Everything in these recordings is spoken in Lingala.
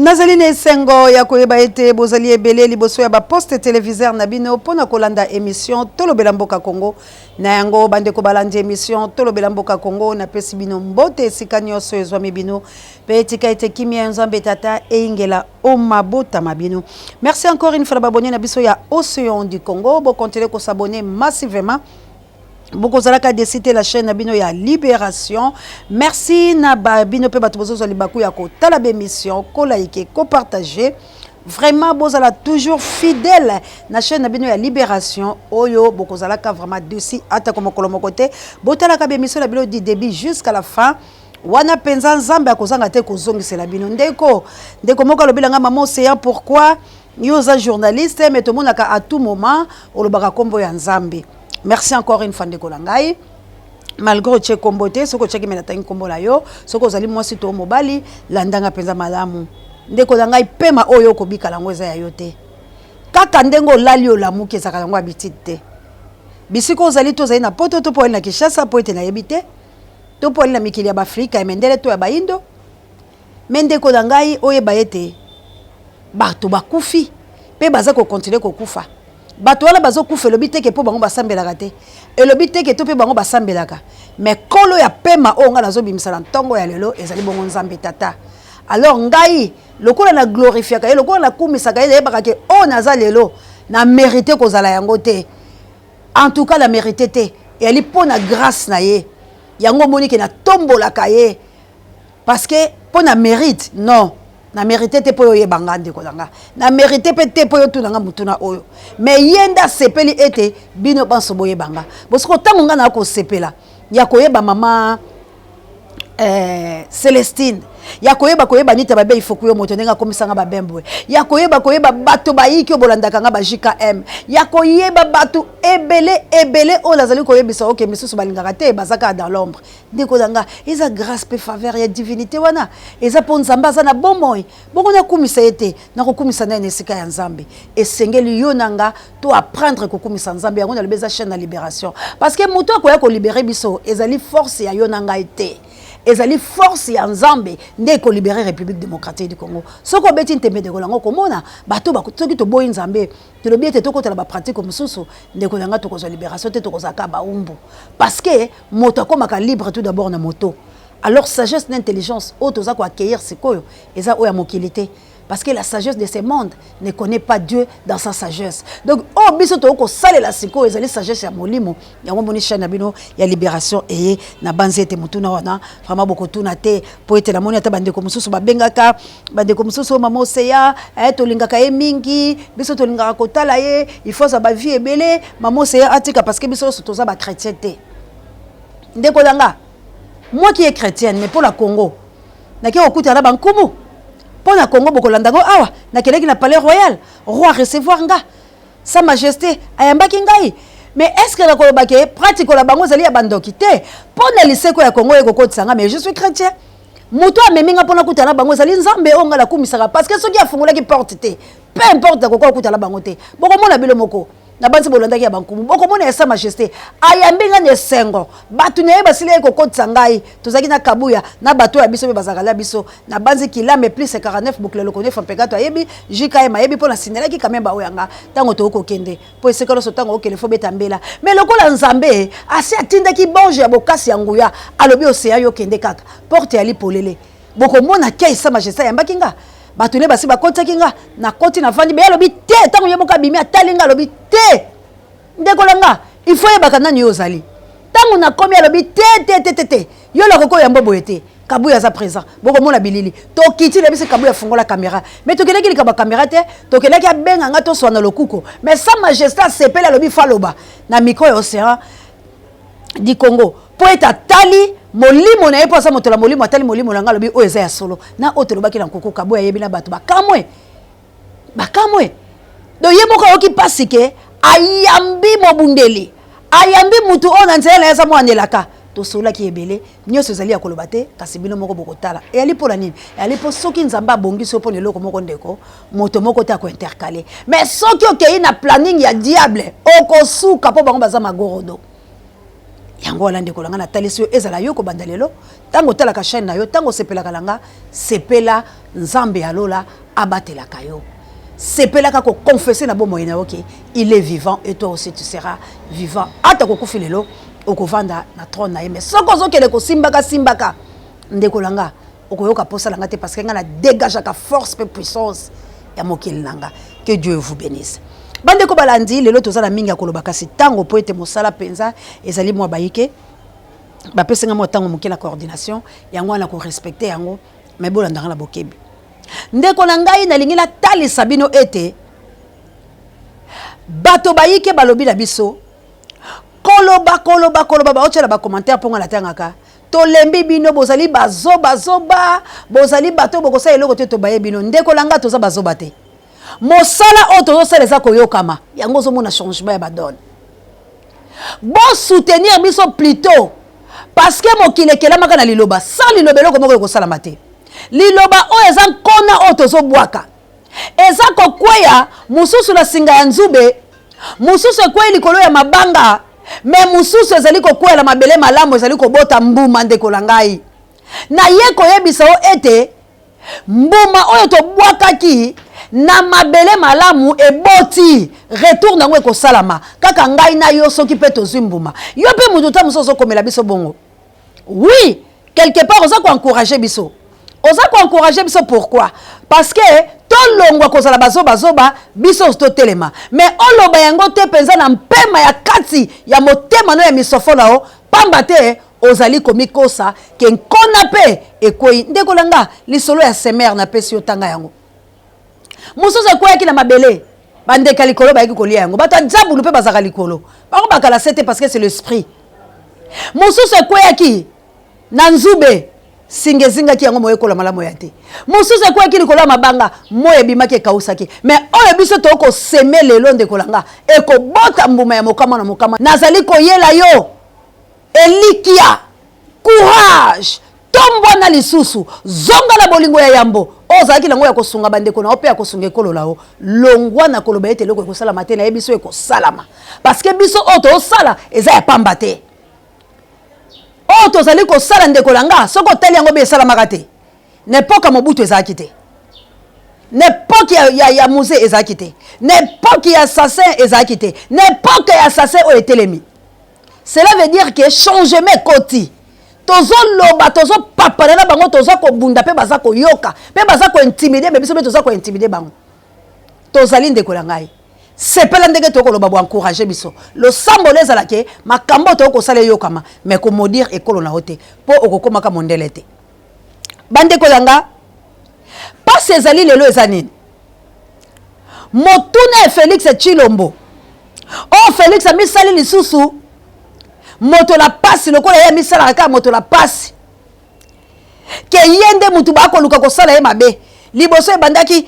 Nazali na esengo ya koyeba ete bozali ebele liboso ya ba poste televiseur na bino mpo na kolanda emission Tolobela Mboka Congo. Na yango bandeko balandi emission Tolobela Mboka Congo, napesi bino mbote esika nyonso ezwami bino mpe tika ete kimia ya Nzambe Tata eyingela o mabota ma bino. Merci encore une fois na ba abonnes na biso ya Ocean du Congo, bo continuer ko s'abonner massivement. Bokozalaka déçu te la chaîne na bino ya Libération. Merci na ba bino pe bato bozozwa libaku ya kotala ba émission, ko liker, ko partager. Vraiment bozala toujours fidèle na chaîne na bino ya Libération oyo bokozalaka vraiment déçu ata ko mokolo moko te. Botalaka ba émission na bino du début jusqu'à la fin. Wana penza Nzambe akozanga te kozongisela bino. Ndeko, ndeko moko alobela nga maman Océan pourquoi yo oza journaliste mais tomonaka à tout moment olobaka kombo ya Nzambe. Merci encore une fois ndeko na ngai. Malgré otie kombo te, soki otiaki me natangi kombo na yo, soki ozali mwasi to mobali, landanga mpenza malamu. Ndeko na ngai, pema oyo okobikala yango eza ya yo te. Kaka ndenge olali olamuki ezalaka yango habitude te. Bisika ozali to ozali na poto to mpo ozali na Kinshasa mpo ete nayebi te, to mpo ozali na mikili ya Baafrika ya mindele to ya bayindo. Me ndeko na ngai, oyeba ete bato bakufi mpe baza kokontinue kokufa. Bato wana bazokufa elobi te ke mpo bango basambelaka te, elobi te ke to mpe bango basambelaka, me kolo ya pema oyo ngai nazobimisa na ntongo ya lelo ezali bongo Nzambe Tata. Alors ngai lokola na glorifiaka ye, lokola nakumisaka ye, nayebaka ke oyo naza lelo na merite kozala yango te, en tout cas na merite te, eyali mpo na grâce na ye. Yango omoni ke natombolaka ye parce que mpo na mérite non, na mérite te mpo yo oyeba nga ndeko na nga, na mérite mpe te mpo yo tuna nga motuna oyo, mais ye nde asepeli ete bino banso boyeba nga. Bosiko ntango nga na kosepela ya koyeba mama Celestine, ya koyeba koyeba nita babe ifoku yo moto ndenge akomisanga babembwe, ya koyeba koyeba bato bayiki oyo bolandaka nga ba JKM, ya koyeba bato ebele ebele oyo nazali koyebisa oke misusu balingaka te, baza kaka dans l'ombre. Ndeko na nga, eza grâce pe faveur ya divinité wana, eza mpo Nzambe aza na bomoi. Bongo nakumisa ye te, nakokumisa naye na esika ya Nzambe. Esengeli yo na nga to apprendre kokumisa Nzambe. Yango nalobi eza chaîne ya libération, parce que moto akoya kolibere biso ezali force ya yo na ngai te, ezali force ya Nzambe nde ekolibere République démocratique du Congo. Soki obeti ntembe ndeko na nga, okomona bato soki toboyi Nzambe, tolobi ete tokotala ba pratique mosusu, ndeko na nga tokozwa libération te, tokozala kaka baumbu, parce que moto akomaka libre tout d'abord na moto. Alors sagesse na intelligence oyo toza ko accueillir sikoyo eza oyo ya mokili te, parce que la sagesse de ce monde ne connaît pas Dieu dans sa sagesse. Donc oyo biso tokoki kosalela sikoyo ezali sagesse ya molimo. Yango moni chaîne na bino ya libération eye na banzi ete motuna wana vraiment bokotuna te, po ete namoni ata bandeko mosusu babengaka bandeko mosusu mama Oseya, tolingaka ye mingi, biso tolingaka kotala ye, il faut azwa ba vie ebele, mama Oseya atika parce que biso nyonso toza ba chrétien te. Ndeko na nga, moi qui est chrétienne, mais pour la Congo nake kokutana na bankumu mpo na Congo, bokolanda ngo awa. Nakendaki na palais royal, roi recevoir nga, sa majesté ayambaki ngai. Mais est ce que nakoloba ke pratique na bango ezali ya bandoki te? Mpo na liseko ya Congo ekokotisa nga, mais je suis chrétien. Moto amemi nga mpona kutana na bango ezali Nzambe oyo nga nakumisaka, parce que soki afungolaki porte te, peu importe nakoka kokutana na bango te. Bokomona bino moko na banzi bolandaki ya bankumu, bokomona ya sa majesté ayambi nga na esengo. Bato na ye basili ye kokotisa ngai, tozalaki na Kabuya na bato ya biso mpe bazalaka na biso na banzi kilame plus 49 bokila lokone fampegato ayebi JKM ayebi mpo nasindelaki quand même baoyo yanga ntango tokoki kokende, mpo esika nyonso ntango okende fo beta mbela. Mais lokola Nzambe asi atindaki bonge ya bokasi ya nguya, alobi Oseya yo kende kaka, porte yali polele. Bokomona ke sa majesté ayambaki nga, bato ne basi bakotisaki nga, nakoti navandi. Be alobi te, ntango ye moko abimi atali nga, alobi te, ndeko na nga, il faut yebaka nani yo ozali. Ntango nakomi alobi te te te te te, yo nakoki oyamba boye te. Kabuya aza présent, bokomona bilili. Tokiti na biso, Kabuya afungola caméra, mais tokendaki likambo ya caméra te, tokendaki abenga nga toswana lokuko. Mais sa majesté asepeli, alobi faloba na micro ya Océan du Congo mpo ete atali molimo na ye, mpo aza moto na molimo, atali molimo na nga, alobi oyo eza ya solo na oyo tolobaki na nkuku. Kabuya ayebi na bato bakamwe bakamwe. Donc ye moko ayoki mpasi ke ayambi mobundeli, ayambi mutu oyo na nzela na ye aza mwana elaka. Tosololaki ebele, nyonso ezali ya koloba te, kasi bino moko bokotala. Eyali mpo na nini? Eyali mpo soki Nzambe abongisi yo mpo na eloko moko, ndeko, moto moko te akointercale. Mais soki okei na planning ya diable, okosuka, mpo bango baza magorodo. Yango wana, ndeko na ngai, natalisi yo, ezala yo kobanda lelo, ntango otalaka chaîne na yo, ntango osepelaka na nga, sepela. Nzambe ya lola abatelaka yo. Sepelaka koconfesser na bomoi na yo ke il est vivant et toi aussi tu seras vivant. Ata kokufi lelo, okovanda na trône na ye. Mais soki ozokende kosimbaka simbaka, ndeko na nga, okoyoka posa na nga te, parce que nga na dégageaka force mpe puissance ya mokili na nga. Que Dieu vous bénisse. Bandeko balandi, lelo toza na mingi ya koloba, kasi ntango po ete mosala mpenza ezali mwa bayike, bapesi nga mwa ntango moke na coordination, yango wana korespecter yango. Me bolandanga na bokebi, ndeko na ngai. Nalingi natalisa bino ete bato bayike balobi na biso koloba, koloba, koloba, baotiela bacommentaire mpo nga natangaka: "Tolembi bino, bozali bazobazoba, bozali bato bokosala eloko te, tobaye bino." Ndeko na ngai, toza bazoba te. Mosala oyo tozosala eza koyokama, yango ozomona changement ya badone. Bosoutenir biso plutôt, parce que mokili ekelamaka na liloba. Sans liloba, eloko moko ekosalama te. Liloba oyo eza nkona oyo tozobwaka, eza kokweya, mosusu na singa ya nzube, mosusu ekwei likolo ya mabanga, me mosusu ezali kokweya na mabele malamu, ezali kobota mbuma. Ndeko na ngai, naye koyebisa yo ete mbuma oyo tobwakaki na mabele malamu eboti, retour nango ekosalama kaka ngai na yo. Soki mpe tozwi mbuma, yo mpe moto ta mosusu ozokomela biso bongo, oui, quelque part oza koencourager biso. Oza koencourager biso pourquoi? Parce que tolongwa kozala bazobazoba, biso totelema. Mais oloba yango te mpenza na mpema ya kati ya motema no ya misofo na yo, pamba te ozali komikosa ke nkona mpe ekwei. Ndeko na nga, lisolo ya semeur napesi yo, tanga yango. Mosusu ekweyaki na mabele, bandeka likolo bayaki kolia yango. Bato ya nzambulu mpe bazalaka likolo, bango bakala se te, parce que c'est l'esprit. Mosusu ekweyaki na nzube, singa ezingaki yango, moyo ekola malamu ya te. Mosusu ekweyaki likolo ya mabanga, moyo ebimaki, ekausaki. Mais oyo biso tokosemer lelo, ndeko na nga, ekobota mbuma ya mokama na mokama. Nazali koyela yo elikia, courage, tombwana lisusu, zonga na bolingo ya yambo oyo ozalaki nango ya kosunga bandeko na yo mpe ya kosunga ekolo na yo. Longwa na koloba ete eloko ekosalama te. Nayebi biso ekosalama, parce que biso oyo tozosala eza ya pamba te. Oyo tozali kosala, ndeko na nga, soki otali yango mpe, esalamaka te na époque ya Mobutu, ezalaki te na époque ya Mzee, ezalaki te na époque ya assassin, ezalaki te na époque ya assassin oyo etelemi. Cela veut dire que changement ekoti. Tozoloba, tozopapana na bango, toza kobunda mpe baza koyoka mpe baza kointimider, me biso mpe toza kointimider bango. Tozali, ndeko na ngai, sepela ndenge tokoloba, boencourager biso. Losambo lo ezalaki makambo oyo tokosala eyokama, me komaudire ekolo na yo te, mpo okokomaka mondele te. Bandeko na nga, mpasi ezali lelo eza nini? Motuna ya Félix Tshilombo oyo, Félix amisali lisusu moto na pasi lokola ye amisalaka kaka moto na pasi, ke ye nde mutu bakoluka kosala ye mabe. Liboso ebandaki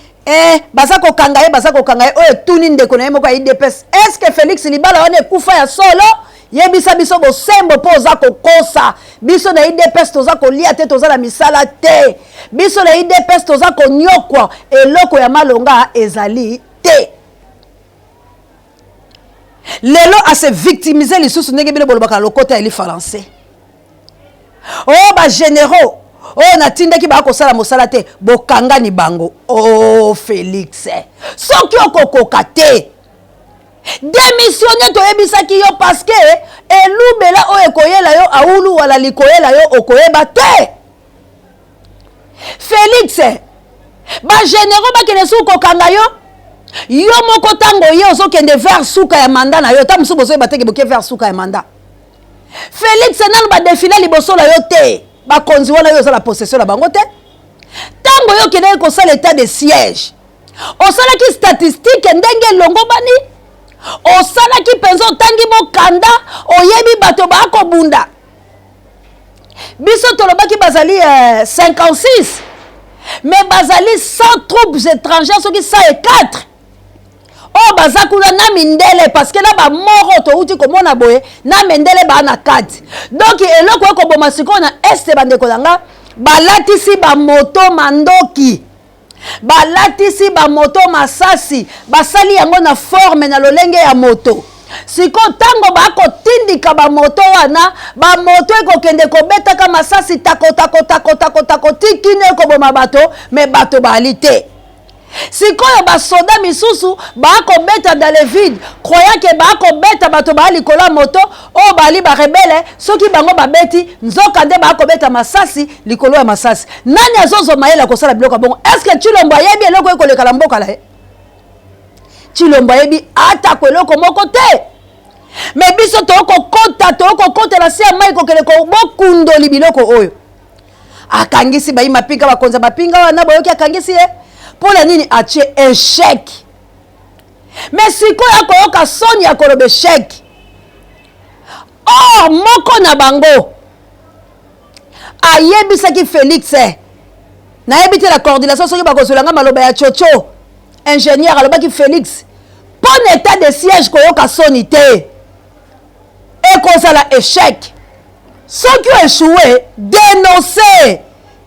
baza kokanga ye, baza kokanga ye. Oyo etuni ndeko na ye moko ya UDPS: "Est ce que Félix, libala wana ekufa ya solo? Yebisa biso bosembo, mpo oza kokosa biso. Na UDPS toza kolia te, toza na misala te. Biso na UDPS toza konyokwa, eloko ya malonga ezali te." Lelo ase victimiser lisusu, ndenge bino bolobaka lokota ya français oyo, bagénéraux oyo natindaki baya kosala mosala te, bokangani bango. O oh, Félix, soki okokoka te, démissionne. Toyebisaki yo, parce que elubela oyo ekoyela yo aulu wala likoyela yo, okoyeba te. Félix, bagénéraux bakende suku kokanga yo, yo moko ntango ye ozokende vers suka ya mandat na yo, ta mosusu bozoyeba teke boke vers suka ya mandat. Félix, nanu badéfiler liboso na yo te, bakonzi wana yo oza na possession na bango te. Ntango yo okendaki kosala état de siège, osalaki statistique ndenge elongobani, osalaki mpenza, otangi mokanda, oyebi bato bakobunda. Biso tolobaki bazali 56, mais bazali 100 troupes étrangères, soki 104 oyo baza kuna na mindele, parce que na bamoro touti komona boye na mindele baa na kati. Donc eloko ekoboma sikoyo na Est, bandeko na nga, balatisi bamoto mandoki, balatisi bamoto masasi, basali yango na forme na lolenge ya moto. Sikoyo ntango bakotindika bamoto wana, bamoto ekokende kobetaka masasi tako tako tako tako tako ti kino ekoboma bato, me bato baali te. Sikoyo basoda misusu bakobeta dans le vide, croyant ke bakobeta bato baa likolo ya moto oyo baali barebele. Soki bango babeti, nzoka nde bakobeta masasi likolo ya masasi. Nani azozwa mayele ya kosala biloko ya bongo? Est-ce Tshilombo ayebi eloko ekoleka na mboka na ye? Tshilombo ayebi atako eloko moko te. Me biso tokokota, tokokotela se ya mai, kokende bokundoli biloko oyo akangisi bayi mapinga, bakonzi ya mapinga wana. Boyoki, akangisi ye mpo na nini? Atie échec. Me sikoyo akoyoka soni ya koloba échec. Or moko na bango ayebisaki Félix, nayebi te la coordination soki bakozwela nga maloba ya Chocho ingénieur, alobaki: "Félix, mpo na état de siège, koyoka soni te, ekozala échec. Soki oéchoué, dénonce."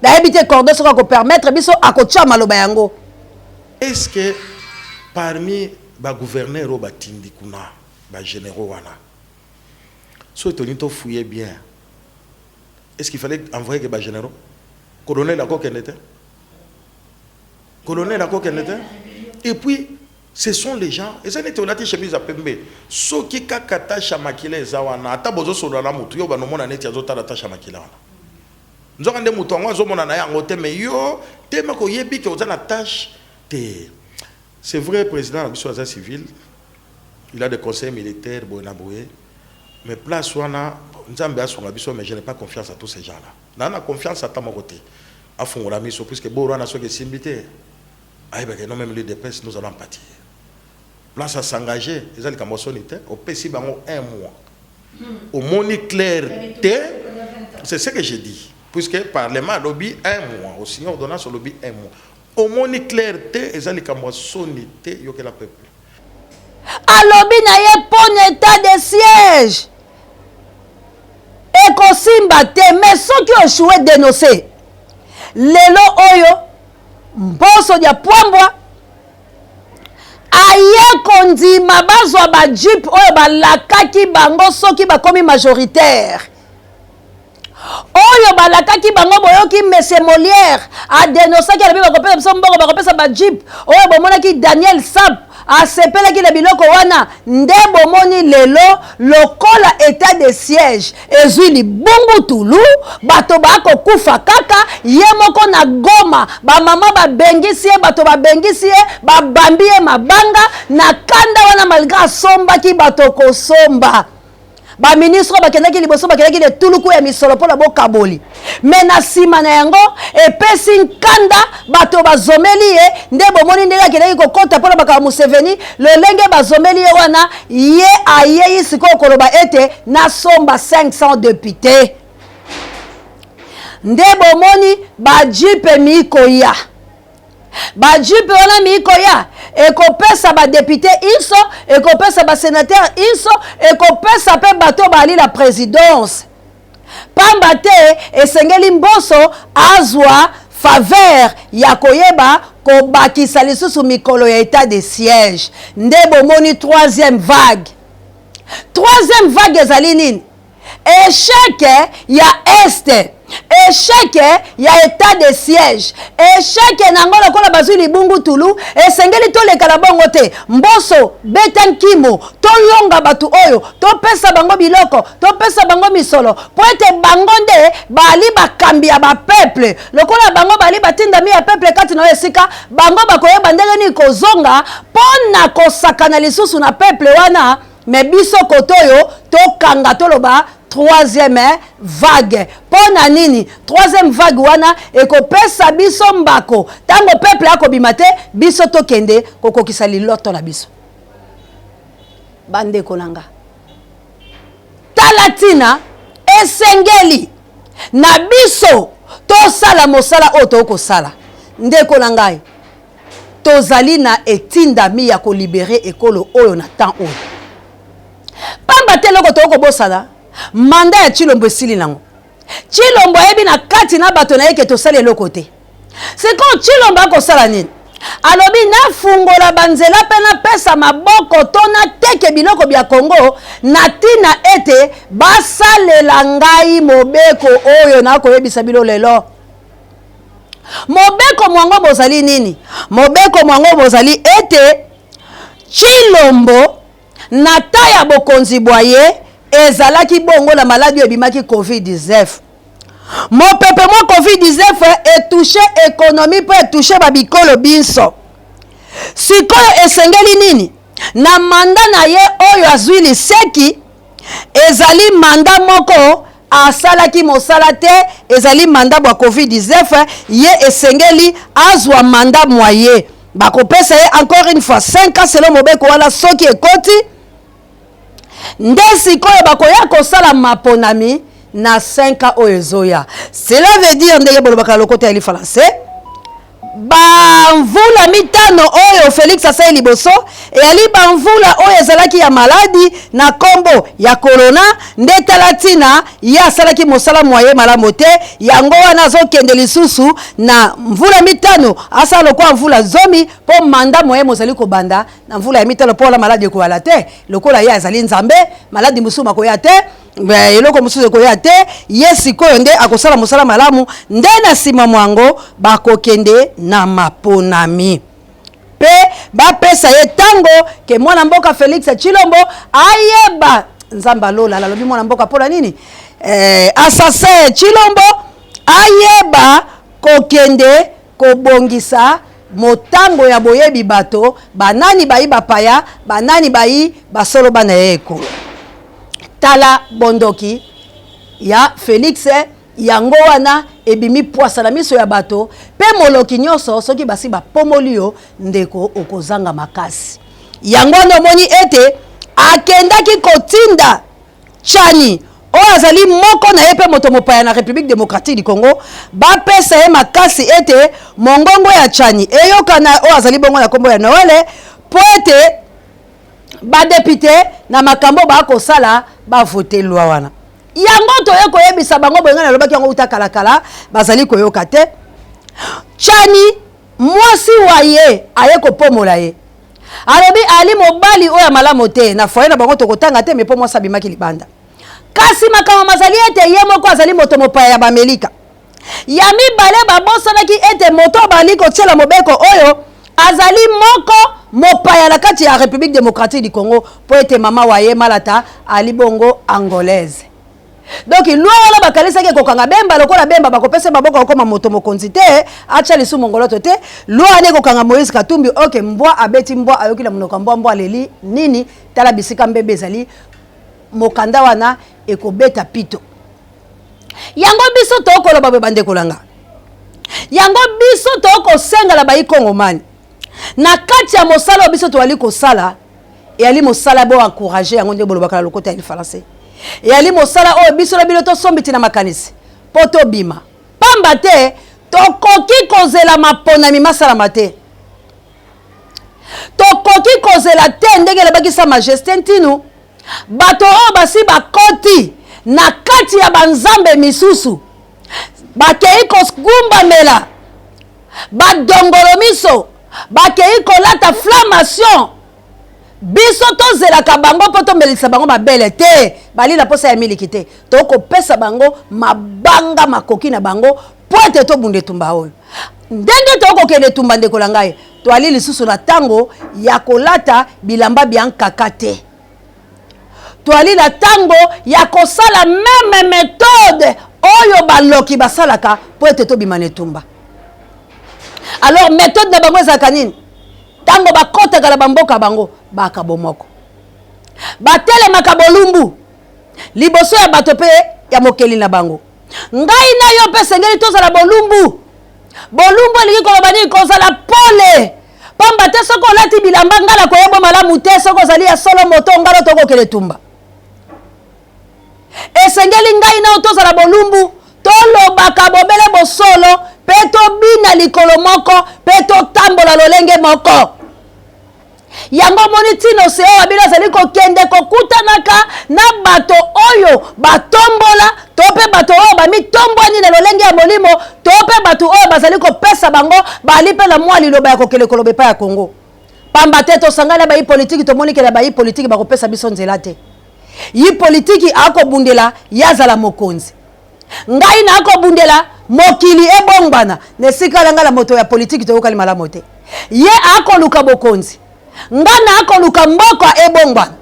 Nayebi te cordon soki akopermettre biso akotia maloba yango. Est-ce que parmi bagouverneur oyo batindi kuna, bagénéraux wana, soki tolingi tofouiller bien, est-ce qu'il fallait envoyer que bagénéraux? Colonel akokende te, colonel akokende te. Et puis ce sont les gens, eza neti olati chemise ya pembe, soki kaka tache ya makila eza wana, ata bozosolola na motu, yo banomona neti azotala tache ya makila wana, nzoka nde moto yango azomona na yango te. Mais yo tema koyebi ke oza na tache te. C'est vrai, président na biso aza civil, il a des conseils militaires boye na boye, mais place wana, Nzambe asunga biso, mais je n'ai pas confiance à tous ces gens là. Naa na confiance ata moko te. Afungola miso, puisque boro wana soki esimbi te, ayebake non, même l'UDPS, nous allons pâtir. Place à s'engager, eza likambo soni te. Opesi bango un mois, omoni clair te. C'est ce que j'ai dit, puisque parlement alobi un mois, osigné ordonnance, olobi un mois, omoni clair te, eza likambo ya soni te. Yokela peuple. Alobi na ye mpo na état de siège ekosimba te, mais soki oéchoué, dénonce. Lelo oyo Mboso ya Pwambwa aye kondima bazwa bajeep oyo balakaki bango soki bakomi majoritaire, oyo balakaki bango. Boyoki monsieur Molière adénonçaki, alobi bakopesa biso mbongo, bakopesa bajeep oyo. Bomonaki Daniel Sap asepelaki na biloko wana. Nde bomoni lelo lokola état de siège ezwi libungutulu, bato bakokufa kaka. Ye moko na Goma, bamama babengisi ye, bato babengisi ye, babambi ye mabanga na kanda wana, malgré asombaki bato kosomba. Baministre oyo bakendaki liboso bakendaki na etuluku ya misolo mpona bokaboli, me na nsima na yango epesi nkanda, bato bazomeli ye. Nde bomoni ndenge akendaki kokɔta mpona bakaba Museveni, lolenge bazomeli ye wana. Ye ayei sikoyo koloba ete nasomba 500 député. Nde bomoni bajeep mikoya, bajeep wana mikoya ekopesa badéputé inso, ekopesa basénateur inso, ekopesa mpe bato bali la présidence, pamba te esengeli Mboso azwa faveur ya koyeba kobakisa lisusu mikolo ya état de siège. Nde bomoni troisième vague. Troisième vague ezali nini? Échec ya Est, échec ya état de siège, échec nango lokola bazwi libungutulu, esengeli toleka na bongo te. Mboso beta nkimo, tolonga bato oyo, topesa bango biloko, topesa bango misolo, mpo ete bango nde bali bakambi ya bapeuple. Lokola bango bali batindami ya peuple kati na oyo esika, bango bakoyeba ndenge nini kozonga mpo na kosakana lisusu na peuple wana. Me biso kote oyo tokanga, toloba troisième vague. Mpo na nini troisième vague wana ekopesa biso mbako? Ntango peuple akobima te, biso tokende kokokisa liloto na biso. Bandeko na nga, tala ntina esengeli na biso tosala mosala oyo tokosala. Ndeko na ngai, tozali na etindami ya kolibérer ekolo oyo na temps oyo, pamba te eloko tokobosana, mandat ya Tshilombo esili nango. Tshilombo ayebi na kati na bato na ye ke tosali eloko te. Sikoyo Tshilombo akosala nini? Alobi nafungola banzela mpe napesa maboko to nateke biloko bya Congo na ntina ete basalela ngai mobeko oyo nakoyebisa bino lelo. Mobeko mwango bozali nini? Mobeko mwango bozali ete Tshilombo na ta ya bokonzi bwa ye ezalaki bongo na maladi oyo ebimaki Covid-19. Mopepe mwa Covid-19 etouche ekonomi mpe etouche ba bikolo binso. Sikoyo esengeli nini? Na manda na ye oyo azwi liseki, ezali manda moko asalaki mosala te, ezali manda bwa Covid-19, ye esengeli azwa manda mwa ye. Bakopesa ye encore une fois 5 ans selon mobeko wana soki ekoti nde sikoyo bakoya kosala maponami na 5 ans oyo ezoya. Cela veut dire ndenge bolobaka na lokota ya lifalanse, bamvula mitano oyo Felix asali liboso eyali bamvula oyo ezalaki ya maladi na kombo ya corona, nde tala ntina ye asalaki mosala mwa ye malamu te. Yango wana azokende lisusu na mvula mitano, asala lokola mvula zomi, mpo manda mwa ye mozali kobanda na mvula ya mitano, mpo wana maladi ekoyala te. Lokola ye azali Nzambe, maladi mosusu makoya te, eloko mosusu ekoya te. Ye sikoyo nde akosala mosala malamu, nde na nsima mwango bakokende na maponami mpe bapesa ye ntango ke mwana mboka Felix Tshilombo ayeba Nzambe alola. Nalobi mwana mboka mpo na nini? Assassin Tshilombo ayeba kokende kobongisa motango ya boyebi bato banani bayi bapaya, banani bayi basolo bana ya ekolo. Tala bondoki ya Felix, yango wana ebimi pwasa na miso ya bato mpe moloki nyonso. Soki basi bapomoli yo ndeko, okozanga makasi. Yango wana omoni ete akendaki kotinda Tshiani oyo azali moko na ye mpe moto mopaya na République démocratique du Congo, bapesa ye makasi ete mongongo ya Tshiani eyokana, oyo azali bongo na nkombo ya Noele, mpo ete badepute na makambo bakosala bavote loi wana. Yango toye koyebisa bango boye, ngai nalobaki yango uta kalakala, bazali koyoka te. Tshiani mwasi wa ye aye kopomola ye, alobi ali mobali oyo ya malamu te na foyer na bango, tokotanga te me mpo mwasi abimaki libanda. Kasi makambo mazali ete ye moko azali moto mopaya ya Bamelika. Ya mibale, babosanaki ete moto oyo bali kotiela mobeko oyo azali moko mopaya na kati ya République démocratique du Congo, mpo ete mama wa ye Malata ali bongo angolaise. Donc loi wana bakalisaki ekokanga Bemba, lokola Bemba bakopesa maboko akokoma moto mokonzi te, atya lisu mongoloto te. Loi wana ekokanga Moïse Katumbi. Ok, mbwa abeti mbwa, ayoki na monoko ya mbwa, mbwa aleli nini? Tala bisika mbebe ezali, mokanda wana ekobeta pito. Yango biso tokoloba boye, bandeko na nga, yango biso tokosengela bayi kongomani na kati ya mosala oyo biso toali kosala, eyali mosala bo encourage yango nde bolobaka na lokota ya lifalanse, eyali mosala oyo biso na bino tosombiti na makanisi mpo tobima, pamba te tokoki kozela maponami masalama te, tokoki kozela te ndenge elobaki Sa Majesté Ntinu, bato oyo basi bakoti na kati ya banzambe misusu, bakei kogumbamela badongolo miso, bakei kolata flamation. Biso tozelaka bango mpo tomelisa bango mabele te, balila mposa ya miliki te. Tokopesa bango mabanga makoki na bango mpo ete tobunda etumba oyo. Ndenge tokokende etumba, ndeko na ngai, toali lisusu na ntango ya kolata bilamba bya nkaka te. Toali na ntango ya kosala meme metode oyo baloki basalaka mpo ete tobima na etumba. Alors metode na bango ezalaka nini? Ntango bakɔtaka na bamboka bango baka bomoko, batelemaka bolumbu liboso ya bato mpe ya mokeli na bango. Ngai na yo mpe esengeli tozala bolumbu. Bolumbu elingi koloba nini? Kozala pole, pamba te soki olati bilamba ngai nakoyeba malamu te soki ozali ya solo moto ngalo tokokende etumba. Esengeli ngai na yo tozala bolumbu, tolobaka bobele bosolo mpe tobina likolo moko mpe totambola lolenge moko. Yango omoni ntina Oseo wa bino azali kokende kokutanaka na bato oyo batombola to mpe bato oyo bamitombwani na lolenge ya molimo, to mpe bato oyo bazali kopesa bango bali mpe na mwa liloba ya kokende koloba epai ya Kongo. Pamba te tosangani na bayi politiki, tomoni ke na bayi politiki bakopesa biso nzela te. Yi politiki akobundela ye azala mokonzi, ngai nakobundela mokili ebongwana. Na esika na ngai na moto ya politiki toyokani malamu te. Ye akoluka bokonzi, ngai nakoluka mboka ebongwana.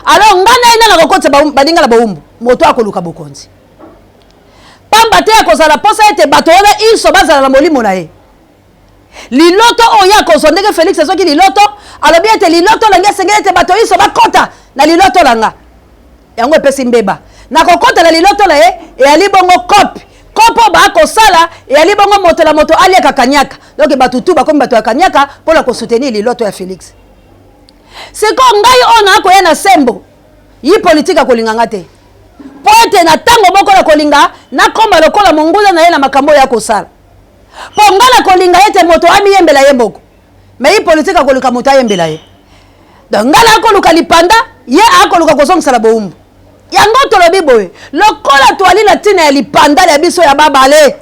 Alors ngai na ye nde nakokotisa baninga na bowumbu? Moto akoluka bokonzi, pamba te akozala mposa ete bato wana inso bazala na molimo na ye. Liloto oyo ye akozwa, ndenge Felix azwaki liloto, alobi ete liloto na ngai esengeli ete bato inso bakɔta na liloto na nga. Yango epesi mbeba na kokɔta na liloto na ye. Eyali bongo kope kope oyo bakosala, eyali bongo moto na moto aliaka kanyaka. Donc bato tu bakomi bato ya kanyaka mpona kosoutenir liloto ya Félix. Sikoyo ngai oyo nakoya na sembo, yi politike akolinga nga te, mpo ete na ntango moko na kolinga nakoma lokola monguna na ye na makambo oyo akosala. Mpo ngai nakolinga ete moto amiyembela ye moko, mais yi politike akoluka moto ayembela ye. Donc ngai nakoluka lipanda, ye akoluka kozongisala bowumbu. Yango tolobi boye, lokola toali na ntina ya lipanda ya biso ya babale,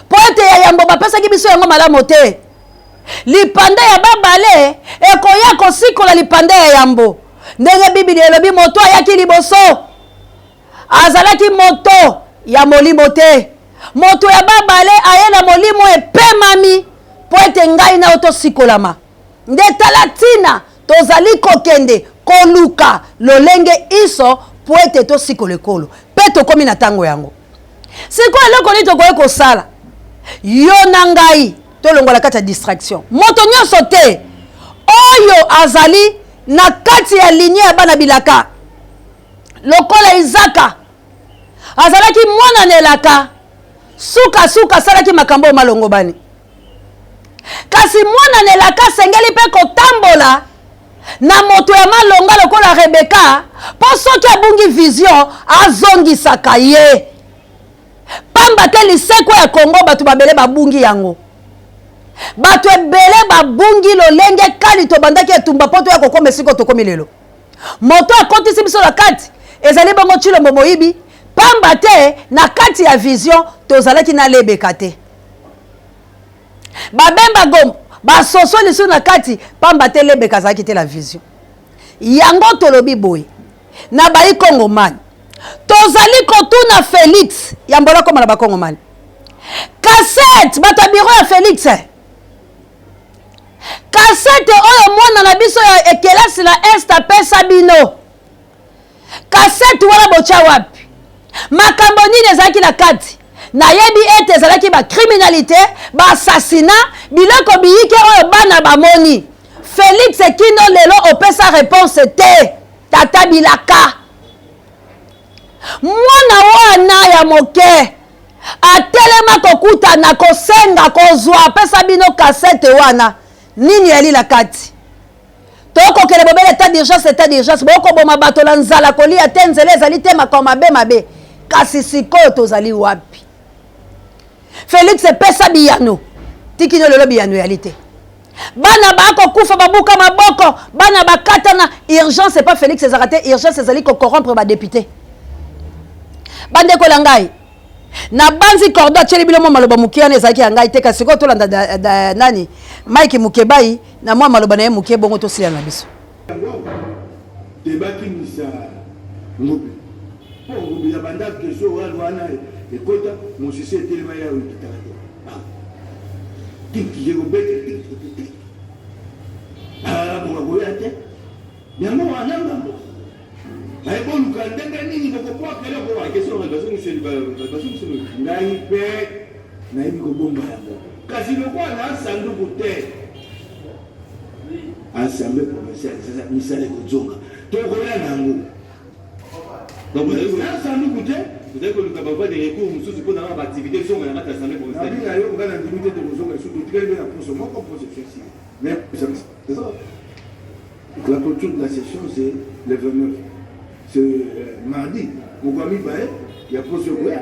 mpo ete ya yambo bapesaki biso yango malamu te, lipanda ya babale ekoya kosikola lipanda ya yambo. Ndenge Biblia elobi, moto ayaki liboso azalaki moto ya molimo te, moto ya babale aye na molimo epemami, mpo ete ngai na yo tosikolama. Nde tala ntina tozali kokende koluka lolenge iso mpo ete tosikola ekolo, mpe tokomi na ntango yango. Sikoyo eloko nini tokoki kosala, yo na ngai? Tolongola kati ya distraction moto nyonso te oyo azali na kati ya ligne ya bana bilaka. Lokola Izaka azalaki mwana na elaka, sukasuka asalaki makambo oyo malongobani. Kasi mwana na elaka asengeli mpe kotambola na moto ya malonga lokola Rebeka, mpo soki abungi vision, azongisaka ye. Pamba te lisekwa ya Kongo, bato babele babungi yango, bato ebele babungi lolenge kani tobandaki etumba mpo toya kokoma esika tokomi lelo. Moto akotisi biso na kati ezali bongo Tshilombo moyibi, pamba te na kati ya vision tozalaki na Lebeka te. Babemba Gombo basoso lisusu na kati, pamba te Lebeka azalaki te la vision. Yango tolobi boye na bayi Kongomani, tozali kotuna Félix yambola koma na Bakongomani kasete, bato ya biro ya Félix, kasete oyo mwana na biso ya ekelasi na Est apesa bino, kasete wana botya wapi? Makambo nini ezalaki na kati? Nayebi ete ezalaki bacriminalité, baassassinat, biloko biyike oyo bana bamoni. Félix, kino lelo opesa réponse te. Tata bilaka, mwana wana ya moke atelema kokutana kosenga kozwa, apesa bino kasete wana, nini yali na kati? Tokokende bobele état d'urgence, état d'urgence, bokoboma bato na nzala, kolia te, nzela ezali te, makambo mabe mabe. Kasi sikoyo tozali wapi? Félix, epesa biyano. Tikino lelo biyano eyali te. Bana bakokufa, babuka maboko, bana bakatana. Urgence epa Félix ezalaka te. Urgence ezali kocorrompre badéputé. Bandeko na ngai, nabanzi cordon atieli bino mwa maloba moke wana ezalaki ya ngai te. Kasi sikoyo tolanda da, da, nani, Mike Mukebai na mwa maloba na ye moke, bongo tosila na biso. Te bakimisa ngombe mpo ngombe ya banda question orale wana ekota mosisi etelema ya ekitaka te, tiki ekobeta, boka koya te. Yango wana ngambo aye boluka ndenge nini bokobwaka eloko wana. Question orale bazongiseli, bazongiseli. Ngai mpe nayebi kobomba yango, kasi lokola na sanduku te. Assemblée provinciale, misala ekozonga, tokoya nango. Donc vous avez na sanduku te. Vous avez koluka bavoie de recours mosusu mpona kaka baactivité ezonga na kati ya assemblée provinciale? Nabi na yo, nga na ndimi te tokozonga lisusu. Totikali mpe na poso moko po session esili, mais la clôture de la session, c'est le 29, c'est mardi, mokolo ya mibale ya poso ekoya.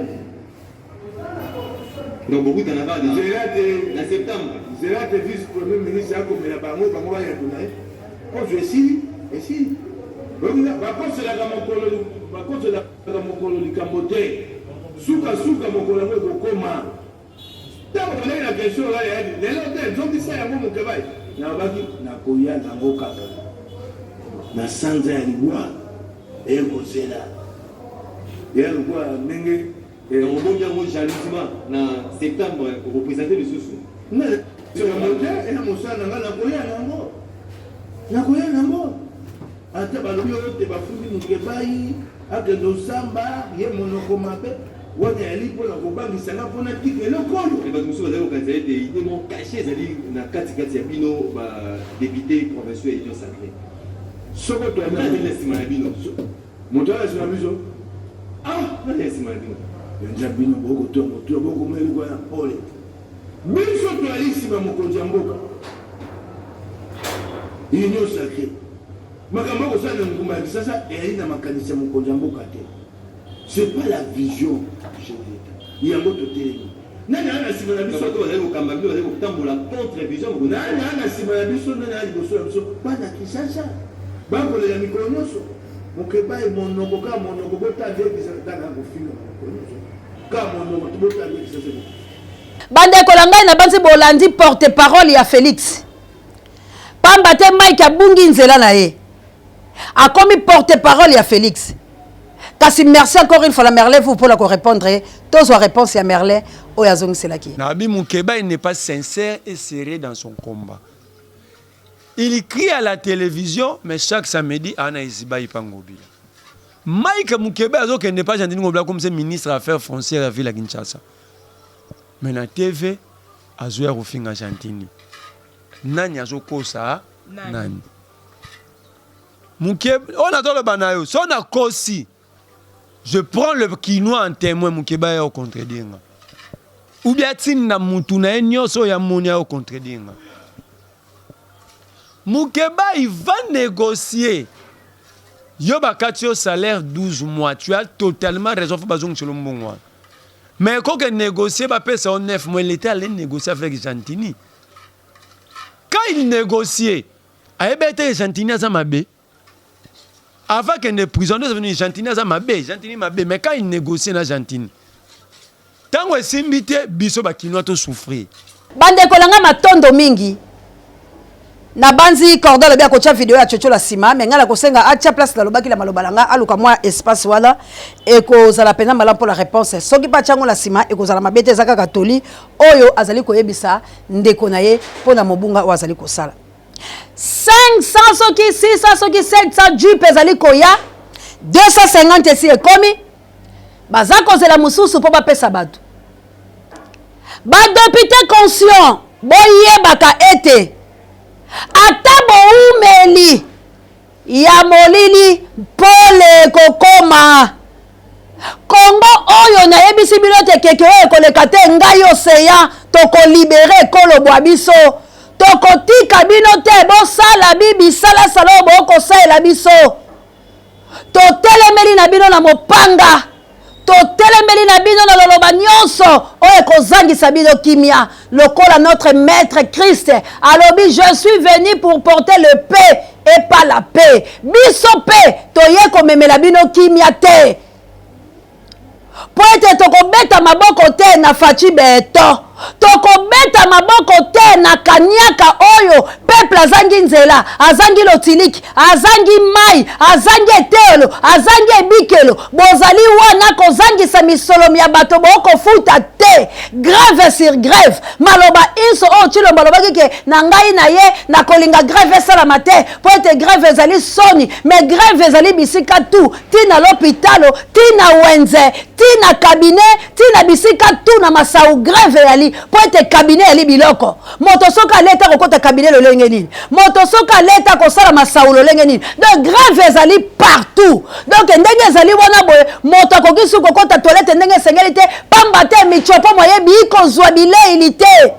Donc bokutana kaka nzela te na septembre? Nzela te. Vice premier ministre akomela bango, bango bayando na ye. Poso esili, esili. Bakoselaka mokolo, bakoselaka mokolo likambo te. Suka suka mokolo yango ekokoma. Ntango tozalaki na question wana ya lelo te, zongisa yango Mukebayi. Nalobaki nakoya nango kaka na sanza ya libwa eye kozela eya lokola ndenge. Donc obombi yango jalousement na septembre oko presenter lisusu. Likambo te eya mosala na ngai nakoya nango nakoya nango ata balobi oyo te bafundi Mukebayi akende osamba ye monoko mabe wana eyali mpo na kobangisa nga mpo natika eloko oyo. Mais bato mosusu bazali kokanisa ete idee moko cachee ezali na kati kati ya bino ba deputes provinciaux ya Union sacree. Soko toyambi Nani azali na sima na bino? Moto aza na sima na biso? Ah! Nani na sima na bino? Penza bino bokotoa motuya bokomona eloko wana pole. Biso toyali sima mokonzi ya mboka. Union sacree. Makambo akosala na ngumba ya Kisasa eyali na makanisi ya mokonzi ya mboka te. C'est pas la vision du chef de l'Etat. Yango totelemi. Nani aza na sima na biso? Bato bazali kokamba bino bazali kotambola contre vision mokonzi. Nani aza na sima na biso? Nani aza liboso na biso? Bana Kinshasa bakolela mikolo nyonso. Mukebayi monoko kaka monoko botala nde Kinshasa tala kofinga mikolo nyonso kaka monoko botala nde Kinshasa. Bandeko na ngai nabanzi bolandi porte parole ya Felix. Pamba te Mike abungi nzela na ye. Akomi porte parole ya Felix. Kasi merci encore une fois la Merlin vous pour la ko répondre. Tozwa réponse ya Merlin oyo azongiselaki. Nabi Mukeba il n'est pas sincère et sérieux dans son combat. Il crie à la télévision mais chaque samedi ana eziba ipangobila. Mike Mukeba azokende pas Gentiny Ngobila comme c'est ministre affaires foncières ya ville ya Kinshasa. Mais na TV azoya kofinga Gentiny. Nani azokosa nani? Muke oyo nazoloba na yo so nakosi je prends le kinois en témoin Mukeba ya contredire nga. Ou bien atinda mutu na ye nyonso oyo amoni ayo contredire nga. Mukeba il va négocier. Yo bakati yo salaire 12 mois, tu as totalement raison faut bazongisela mbongo wana. Mais koke négocier bapesa yo 9 mois, il était allé négocier avec Gentiny. Quand il négociait, ayebi ete Gentiny aza mabe. Avant kende prison, nde venu Gentiny aza mabe, Gentiny mabe, mais quand il négociait na Gentiny, tango esimbi te biso ba kinois to souffrir. Bandeko na ngai matondo mingi. Nabanzi Cordon alobi akotia video ya Coco la sima, mais ngai nakosenga atia place nalobaki na maloba na ngai, aluka mwa espace wana ekozala mpenza malamu mpo na réponse. Soki mpe atia yango na sima ekozala mabe te, eza kaka toli oyo azali koyebisa ndeko na ye mpo na mobunga oyo azali kosala. 500 soki 600 soki 700 jeep ezali koya, 250 esi ekomi, baza kozela mosusu mpo bapesa bato. Ba depute conscient boyebaka ete ata boumeli ya molili pole ekokoma. Congo oyo nayebisi bino ete keke oyo ekoleka te, ngai Ocean tokolibere ekolo bwa biso, tokotika bino te bosala bi bisalasala oyo bokosalela biso. Totelemeli na bino na mopanga, totelemeli na bino na loloba nyonso oyo ekozangisa bino kimia, lokola notre maître Christ alobi je suis venu pour porter le paix et pas la paix. Biso pe toye komemela bino kimia te, po ete tokobeta maboko te na Fatshi Beton, tokobeta maboko te na kaniaka oyo peuple azangi nzela, azangi lotiliki, azangi mai, azangi eteyelo, azangi ebikelo. Bozali wana kozangisa misolo mya bato bokofuta te. Grève sur grève. Maloba inso oyo Tshilombo alobaki ke na ngai na ye nakolinga grève esalama te po ete grève ezali soni, mais grève ezali bisika tout, ti na lopitalo, ti na wenze, ti na cabinet, ti na bisika tout na masau grève eyali po ete cabinet eyali biloko. Moto soki aleta kokota cabinet lolenge nini? Moto soki aleta kosala masau lolenge nini? Donc grève ezali partout. Donc ndenge ezali wana boye, moto akoki su kokota toilette ndenge esengeli te, pamba te michopo moyebi ikozwa bilei te.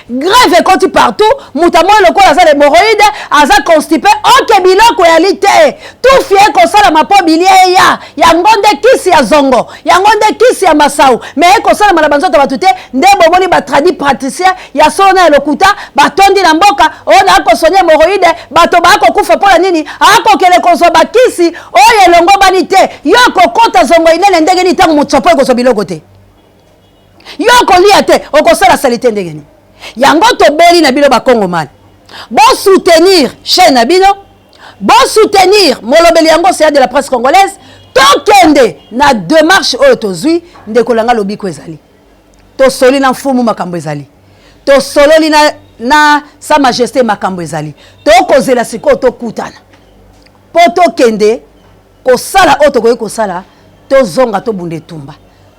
Grève ekoti partout, moto amoni lokola aza na hemorroïde, aza constipé, oke biloko eyali te. Tufi ekosalama mpo bilia eya. Yango nde kisi ya zongo, yango nde kisi ya masau, mais ekosalama na banzoto bato te. Nde bomoni ba tradi praticien ya solo na ya lokuta batondi na mboka oyo na kosoigner hemorroïde, bato bakokufa mpo na nini? Akokende kozwa bakisi oyo elongobani te. Yo okokota zongo inene ndenge nini ntango motsopo ekozwa biloko te? Yo okolia te, okosala salite ndenge nini? Yango tobeli na bino bakongomani, bosoutenir chaîne na bino, bosoutenir molobeli yango océan de la presse congolaise. Tokende na démarche oyo tozwi, ndeko na nga, lobiko ezali. Tosoli na mfumu, makambo ezali. Tosololi na sa majesté, makambo ezali. Tokozela sikoyo tokutana mpo tokende kosala oyo tokoki kosala, tozonga tobunda etumba.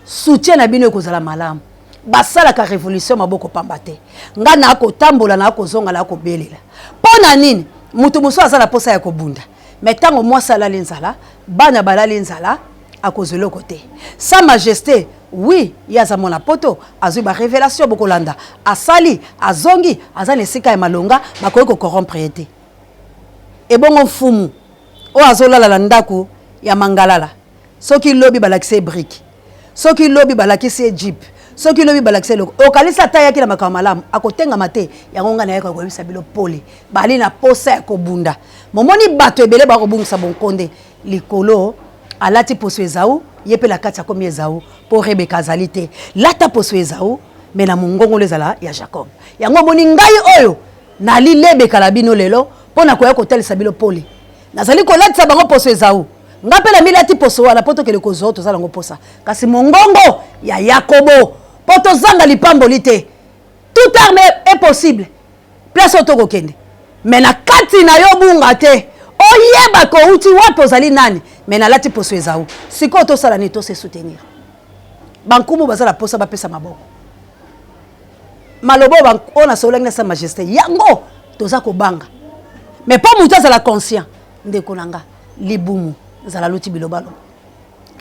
Soutien na bino ekozala malamu. Basalaka révolution maboko pamba te. Nga na kotambola, na kozonga, na kobelela. Mpo na nini? Moto mosusu aza na posa ya kobunda, mais ntango mwasi alali nzala, bana balali nzala, akozwa eloko te. Sa majesté, oui, ye aza mwana poto, azwi barévélation, bokolanda, asali, azongi, aza na esika ya malonga, bakoki kocorrompre ye te. Ebongo mfumu oyo azolala na ndako ya mangalala, soki lobi balakisi ye brique, soki lobi balakisi ye jeep, soki lobi balakisi eloko, okalisi ata ayaki na makambo malamu, akotengama te. Yango ngai nayaka koyebisa bino pole, bali na posa ya kobunda. Momoni bato ebele bakobungisa bonkonde likolo. Alati poso Ezau, ye mpe na kati akomi Ezau, mpo Rebeka azali te. Lata poso Ezau, mais na mongongolo ezala ya Jacob. Yango omoni ngai oyo nali lebeka na bino lelo mpo na koya kotalisa bino pole. Nazali kolatisa bango poso Ezau, nga mpe namilati poso wana mpo tokende kozwa oyo toza nango posa, kasi mongongo ya Yakobo, mpo tozanga lipamboli te. Toute arme est possible, place oyo tokokende, mais na kati na yo bunga te, oyeba kouti wapi, ozali nani. Mais nalati poso Ezau. Sikoyo tosala nini? Tose soutenir. Bankumu baza na posa bapesa maboko. Maloba oyo nasololaki na sa majesté, yango toza kobanga, mais mpo moto azala conscient, ndeko na nga, libumu nzala luti bilobaloba.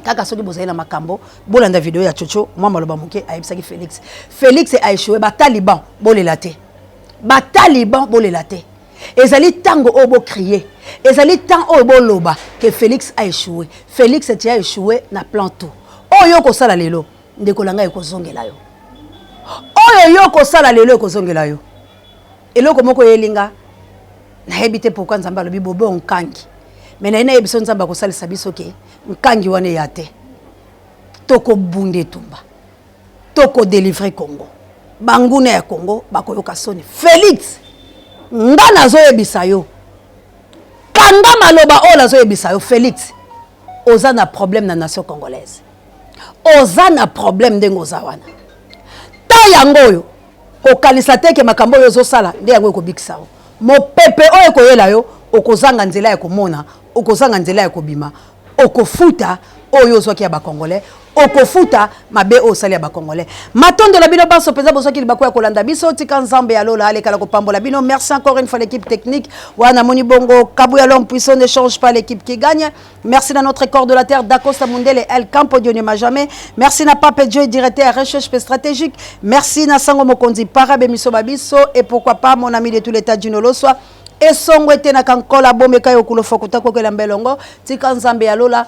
Kaka soki bozali na makambo, bolanda video ya Chocho, mwa maloba moke ayebisaki Félix. Félix a échoué. Bataliban bolela te, bataliban bolela te. Ezali ntango oyo bocrier, ezali temps oyo boloba ke Félix a échoué. Félix, tu as échoué na plan tout. Oyo okosala lelo, ndeko na ngai, ekozongela yo. Oyo yo okosala lelo ekozongela yo. Eloko moko eyelinga, nayebi te pourquoi Nzambe alobi bobe nkangi, mais naye nayebi so Nzambe akosalisa biso ke nkangi wana eya te. Tokobunda etumba, tokodélivrer Congo. Banguna ya Congo bakoyoka soni. Félix, nga nazoyebisa yo, kanga maloba oyo nazoyebisa yo. Félix, oza na problème na nation congolaise, oza na problème ndenge oza wana. Ta yango oyo kokanisa te ke makambo oyo ozosala nde yango ekobikisa yo. Mopepe oyo ekoyela yo, okozanga nzela ya komona, okozanga nzela ya kobima. Okofuta oyo ozwaki ya bacongolais, okofuta mabe oyo osali ya bacongolais. Matondo na bino banso mpenza bozwaki libaku ya kolanda biso. Tika Nzambe ya lola alekala kopambola bino. Merci encore une fois l'équipe technique wana moni bongo Kabuya, l'homme puissant ne change pas, l'équipe qui gagne. Merci na notre corps de la terre, Dacosta Mundele El Campo, Dieu ne jamais. Merci na Pape Dieu, directeur recherche stratégique. Merci na Sango Mokonzi Parabe Miso Babiso, et pourquoi pas mon ami de tout l'état du Noloswa esongo ete na kankola bomeka yo kulofa kotakokela mbelongo. Tika Nzambe ya lola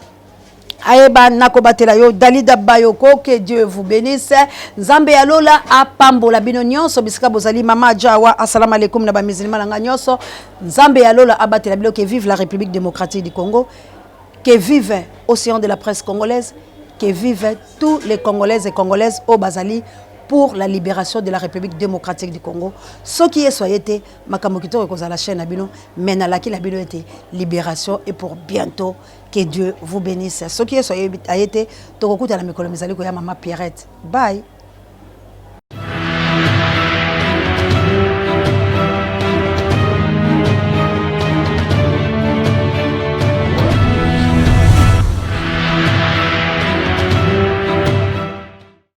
ayeba nakobatela yo. Dalida Bayoko, que Dieu vous bénisse. Nzambe ya lola apambola bino nyonso bisika bozali. Mama Jawa, assalamu alaikum na bamisilima na nga nyonso. Nzambe ya lola abatela bino. Que vive la République démocratique du Congo, que vive Océan de la presse congolaise, que vive tous les Congolaises et Congolaises oyo bazali pour la libération de la République démocratique du Congo. Soki Yesu aye te, makambo kitoko ekozala chaîne na bino, mais nalaki na bino ete libération est pour bientôt. Que Dieu vous bénisse. Soki Yesu aye te, tokokutana mikolo mizali koya. Mama Pierrette, bye.